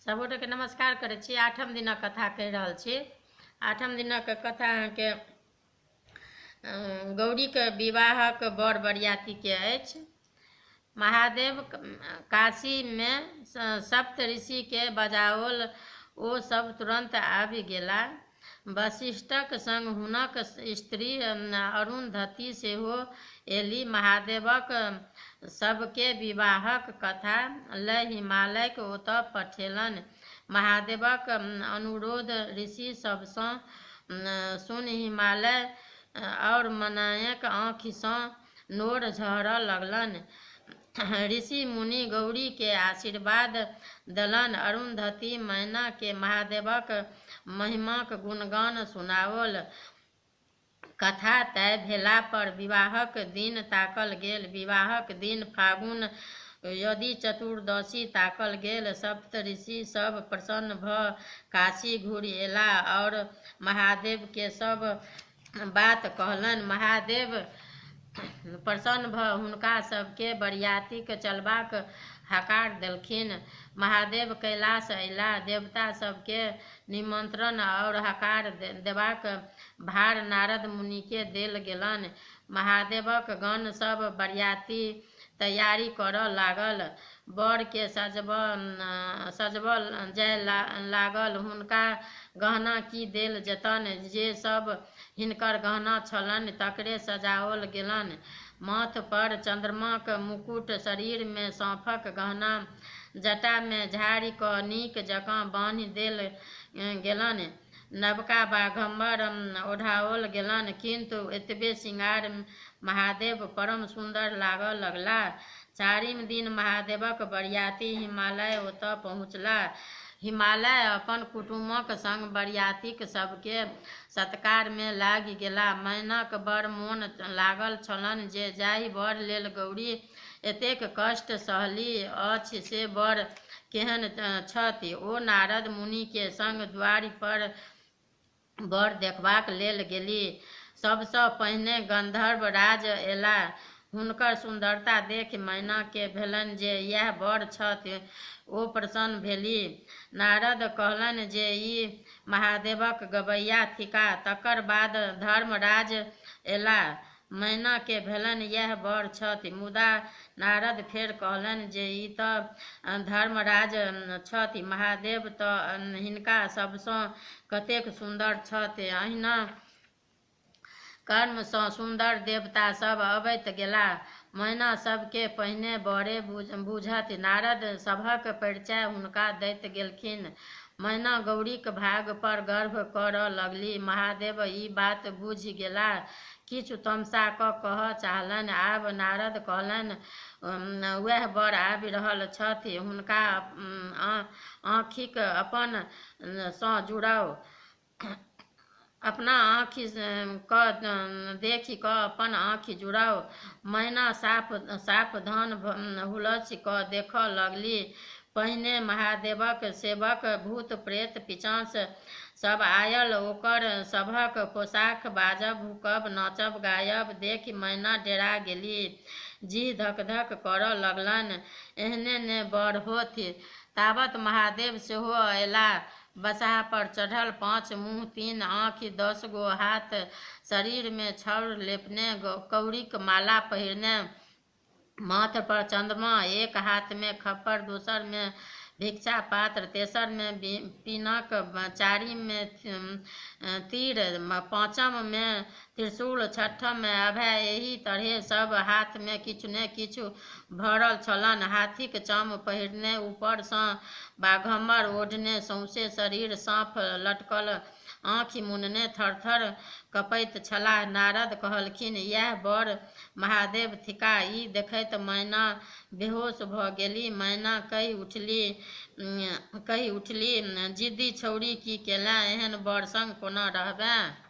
सबगोटेके नमस्कार करै छी। आठम दिनक कथा कहि रहल छी। आठम दिनक कथा अहाँके गौरीके विवाहक बर बरियातीके अछि। महादेव काशीमे सप्त ऋषिके बजाओल, ओ सब तुरन्त आबि गेला। वशिष्ठक संग हुनक स्त्री अरुन्धती सेहो एली। महादेवक सबके विवाहक कथा लय हिमालयक ओतऽ पठेलनि। महादेवक अनुरोध ऋषि सबसँ सुनि हिमालय और मनायक आँखिसँ नोर झहरऽ लगलनि। ऋषि मुनि गौरी के आशीर्वाद देलनि। अरुन्धती मैना के महादेवक महिमाक गुणगान सुनाओल। कथा तय भेला पर विवाहक दिन ताकल गेल। विवाहक दिन फागुन यदि चतुर्दशी ताकल गेल। सप्त ऋषि सब प्रसन्न भऽ काशी घुरि एला और महादेव के सब बात कहलनि। महादेव प्रसन्न भऽ हुनका सबके बरियातीक चलबाक हकार देलखिन। महादेव कैलाश अयला। देवता सबके निमंत्रण और हकार देबाक भार नारद मुनि के देल गेलनि। महादेवक गण सब बरियाती तैयारी करऽ लागल। वर के सजबऽ जाय लागल। हुनका गहना की देल जेतनि, जे सब हिनकर गहना छलनि तकरे सजाओल गेलनि। माथ पर चन्द्रमाक मुकुट, शरीर मे साँपक गहना, जटा मे झाड़ि कऽ नीक जकाँ बान्हि देल गेलनि। नवका बाघम्बर ओढ़ाओल गेलनि। किन्तु एतबे श्रृंगार महादेव परम सुन्दर लागऽ लगला। चारिम दिन महादेवक बरियाती हिमालय ओतऽ पहुँचला। हिमालय अपन कुटुमक संग बरियातीक सबके सत्कार मे लागि गेला। मैनाक बड़ मोन लागल छलनि जे जाहि वर लेल गौरी एतेक कष्ट सहली अछि से वर केहन छथि। ओ नारद मुनि के संग द्वारि पर वर देखबाक लेल गेली। सबसँ पहिने गंधर्व राज एला। हुनकर सुन्दरता देखि मैना के भेलनि जे इएह वर छथि। ओ प्रसन्न भेली। नारद कहलनि जे ई महादेवक गबैया थिका। तकर बाद धर्मराज एला। मैना के भेलनि इएह वर छथि। मुदा नारद फेर कहलनि जे ई तऽ धर्मराज छथि, महादेव तऽ हिनका सबसँ कतेक सुन्दर छथि। अहिना कर्मसँ सुन्दर देवता सब अबैत गेला। मैना सबके पहिने वरे बूझथि। नारद सभक परिचय हुनका दैत गेलखिन। मैना गौरीक भाग पर गर्व करऽ लगली। महादेव ई बात बुझि गेला। किछु तमसा कऽ कहऽ चाहलनि। आब नारद कहलनि, वएह वर आबि रहल छथि, हुनका आँखिक अपन सँ जुड़ाउ। अपना आँखि कऽ देखि कऽ अपन आँखि जुड़ाउ। मैना सावधान हुलसि कऽ देखऽ लगली। पहिने महादेवक सेवक भूत प्रेत पिशाच सब आयल। ओकर सभक पोशाक, बाजब भूकब, नाचब गायब देखि मैना डेरा गेली। जीह धक धक करऽ लगलनि। एहने ने वर होथि। तावत महादेव सेहो अयला। बसहा पर चढ़ल, पाँच मुँह, तीन आँखि, 10 गो हाथ, शरीर मे छाउर लेपने, कौड़ीक माला पहिरने, माथ पर चन्द्रमा, एक हाथ मे खप्पर, दोसर मे भिक्षा पात्र, तेसर मे पिनक, चारिम मे तीर, पाँचम मे त्रिशूल, छठम मे अभय। एहि तरहें सब हाथ मे किछु ने किछु भरल छलनि। हाथीक चाम पहिरने, ऊपर सँ बाघम्बर ओढ़ने, सौंसे शरीर साँप लटकल, आँखि मुनने थरथर कँपैत छलाह। नारद कहलखिन, इएह वर महादेव थिका। ई देखैत मैना बेहोश भऽ गेली। मैना कहि उठली, जिद्दी छौड़ी, की केलें? एहन वर संग कोना रहबें?